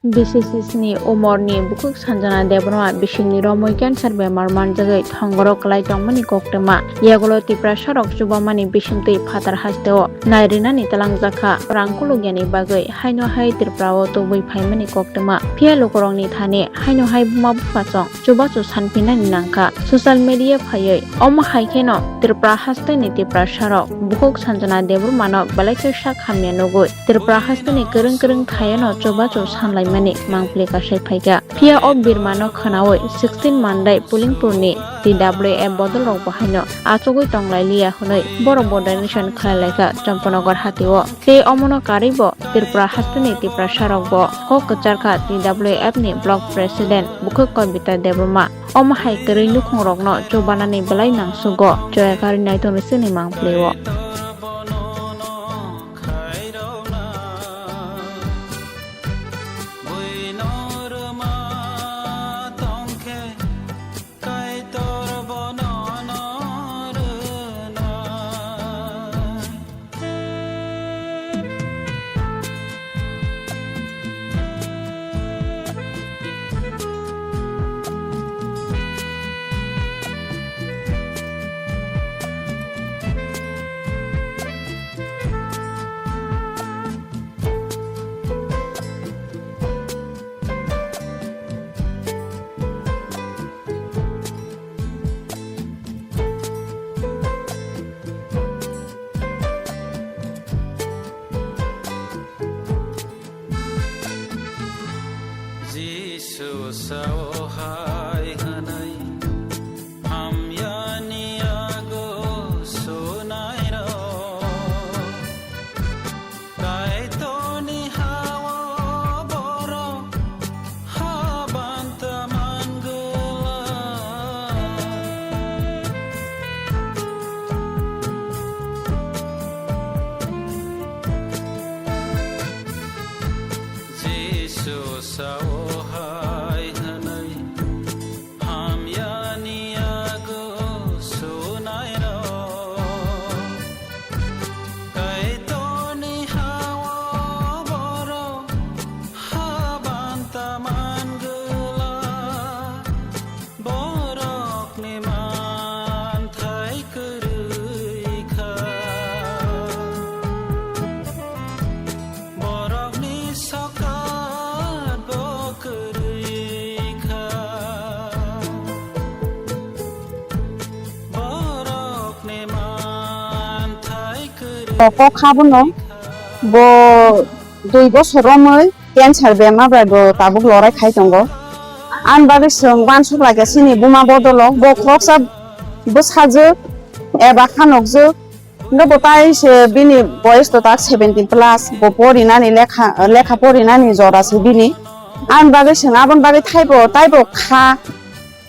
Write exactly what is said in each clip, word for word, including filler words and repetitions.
Bisi sisni umorni bukhuk Sanjana Debbarma bisingni romwi cancer bemar manjagwi thongoro kwlai tongmani koktwma. Yagulo Tiprasarok chubamani bisingtwi phatar hasteo nairinani twlangjakha. Rang kulukyani bagwi haino hai Tripurao tubui phaimani koktwma. Phiya lukurokni thani haino hai buma buphasong chubachu sanphinani nangkha. Social media phaiwi omo hai kheno Tripura hasteni Tiprasarok bukhuk Sanjana Debbarmano belai khe sak hamya nugwi Tripura hasteni kwrwng kwrwng thayano chubachu sanlaimani mangpili kasai phaikha. Phiya o birmano khwnawi sixteen Mandai Pulingpurni T W F bodolrokbo haino achugwi tonglailiya hwnwi borokbo donation khlailaikha Champanagar hatio. Tei omono karwibo Tripura hasteni Tiprasarokbo kok kwcharkha T W F ni Block President bukhuk Kobita Debbarma. Omo hai kwrwi nukhungrokno chubanani belai nangsugo, choya karwi naitongni chini mangpili-o. Jisu sao hai hwnwi hamyani yago sunairok. Kaitorni ha-o borok habanta mangwlak. Jisu sao hai hwnwi hamyani yago sunairok. Kaitorni ha-o borok habanta mangwlak. Borokni manthai kwrwi kha. Borokni sokat bo kwrwi kha. Borokni manthai kwrwi. Kok kha bono, bo dui bosor romwi cancer bemar bai bo tabuk lorai khai tongo. Ani bagwi chwng uansuk lai kha chini buma bodolrok, bo khoroksa bwsajwk eba khanokjwk. Hwnkhe bo tai se bini boyes to tak seventeen plus, bo porinani lekha, lekha porinani jora se bini. Ani bagwi chwng aboni bagwi thaibo, taibo kha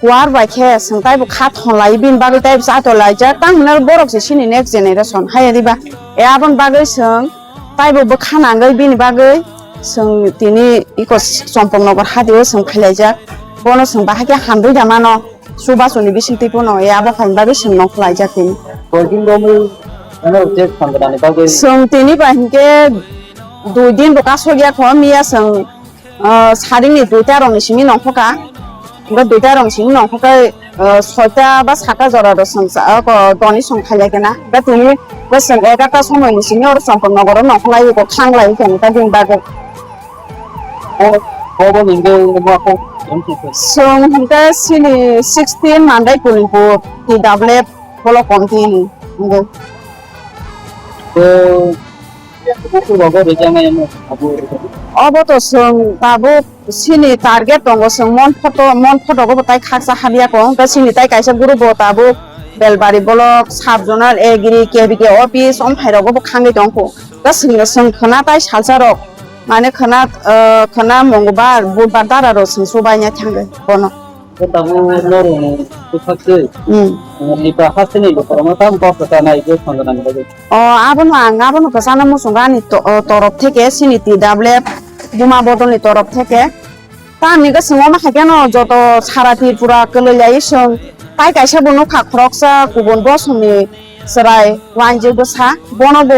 kuar bai khe chwng taibo kha thon lai bini bagwi taibo cha to laijak. Tang hwnwi borok se chini next generation hai riba. E aboni bagwi chwng taibo bwkha nangwi bini bagwi chwng tini iko Chompok Nogor hatio chwng phailaijak. Bono chwng bahai khe hamrwi da mano. Chubachu ni bisingtwi pono e abo hai bagwi chwng nong khlaijak tini. Koi din romwi ano je Sanjana ni bagwi? Chwng tini ba hinkhe dui din bo kasok ya kho miya chwng, ah, saringni duita rokni simi nongkhoka. Hwnkhe duita rokni simi nongkhokhe, ah, soita ba sata jora rok chwng cha-, ah, ko doni chwng khailai khe na. Hwnkhe tini bo chwng egarta somoi ni simi oro Chompok Nogor o nongkholai ko khanglai khe hwnkhe bini bagwi. Chwng hwnkhe chini sixteen Mandai Kulingpur T W F block committee ni hwnkhe. Obo to chwng tabuk chini target tongo, chwng mon photo, mon photo go bo tai khaksa hamya kong, hwnkhe chini tai kaisa group bo tabuk Belbari block, sub zonal, agri, K V K office, omthai rogo bo khangwi tongkho. Hwnkhe chwngno chwng khwna tai salsa rok, mane khwna, ah, khwna Mongolbar, Budbar dara rok chwng chubaina thangwi bono. Bo tabuk norokni bwkhak se. Hmm. Ni ba hasteni lukurokno tam kok kwchangma nai je Sanjana ni bagwi. O, abono ang, abono kwchangma muchungo ani to-, o, torop theke, chini T W F buma bodolni torop theke. Tamni bwskango ma hai kheno joto sara Tripura kwlwi lai chwng tai kaisa bo nukha khoroksa kubun bosongni chwrai uainjwk bwsa, bono bo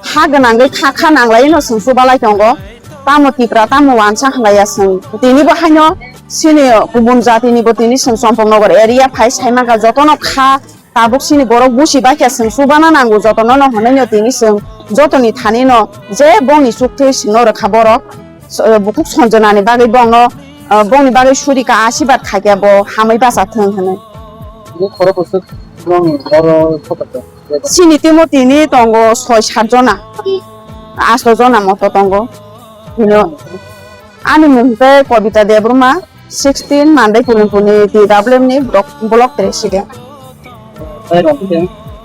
ha gwnangwi kha kha nanglaino chwng chubalai tongo. tamo Tipra, tamo wansa khlaiya chwng. Tinibo haino chini kubun jatinibo tini chwng Champaknagar area phai saimangkha jotono kha tabuk chini borok busi baikha chwng chubana nango jotono no hwnwi no tini chwng jotoni thani no je bongni chukthwi chwngno rwkha borok. So, bukhuk sonjonani bagwi bongno, ah, bongni bagwi surika asibad khaikhe bo hamwi bacha thwng hwnwi. Ini khoro bwswk bongni oro sotok. Chini timo tini tongo soi sat jona, asto jona moto tongo. Hino, ani mung khe Kobita Debbarma, sixteen Mandai Pulimpuni T W M ni block, block president.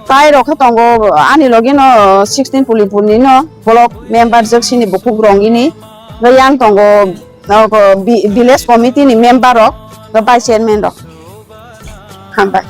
Tai rok khe tongo ani logi no sixteen Pulimpuni no block member jwk sini bukhuk rongini. Yang tongo, nogo vi-, village committee ni member rok, vice chairman rok. Hambai.